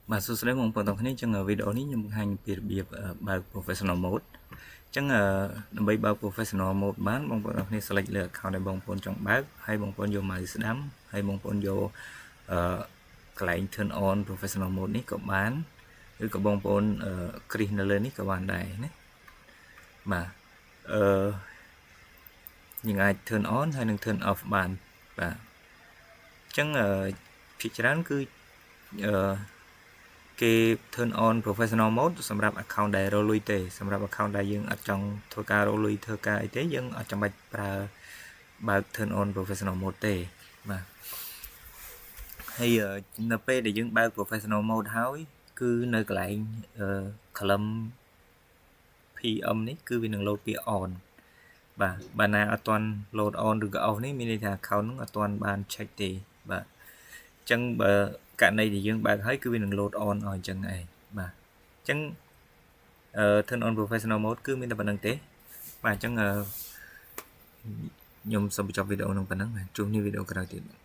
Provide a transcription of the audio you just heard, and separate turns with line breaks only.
បាទសួស្តីបងប្អូនទាំងគ្នា។ចឹងវីដេអូនេះខ្ញុំបង្ហាញពីរបៀបបើក professional mode។ ចឹងដើម្បីបើក professional mode បានបងប្អូនទាំងគ្នា select លើ account ដែលបងប្អូនចង់បើកហើយបងប្អូនយក mouse ស្ដាំហើយបងប្អូនយកអឺកន្លែង turn on professional mode នេះក៏បានឬក៏បងប្អូន click នៅលើនេះក៏បានដែរណាបាទអឺយើងអាច turn on ហើយនិង turn off បានបាទអញ្ចឹងភាគច្រើនគឺអឺគេ turn on professional mode សម្រាប់ account ដែលរកលុយទេសម្រាប់ account ដែលយើងអត់ចង់ធ្វើការរកលុយធ្វើការអីទេយើងអត់ចាំបាច់ប្រើបើក turn on professional mode ទេបាទហើយនៅពេលដែលយើងបើក professional mode ហើយគឺនៅកន្លែង column PM នេះគឺវានឹង load ពាក្យ on បាទបើណាអត់ទាន់ load on ឬក៏ off នេះមានន័យថា account ហ្នឹងអត់ទាន់បាន check ទេបាទអញ្ចឹងបើករណីដែលយើងបើកហើយគឺវានឹង load on ឲ្យអញ្ចឹងឯងបាទអញ្ចឹងអឺ turn on professional mode គឺមានតែប៉ុណ្ណឹងទេបាទអញ្ចឹងខ្ញុំសូមបញ្ចប់វីដេអូនឹងប៉ុណ្ណឹងបាទជួបគ្នាវីដេអូក្រោយទៀត។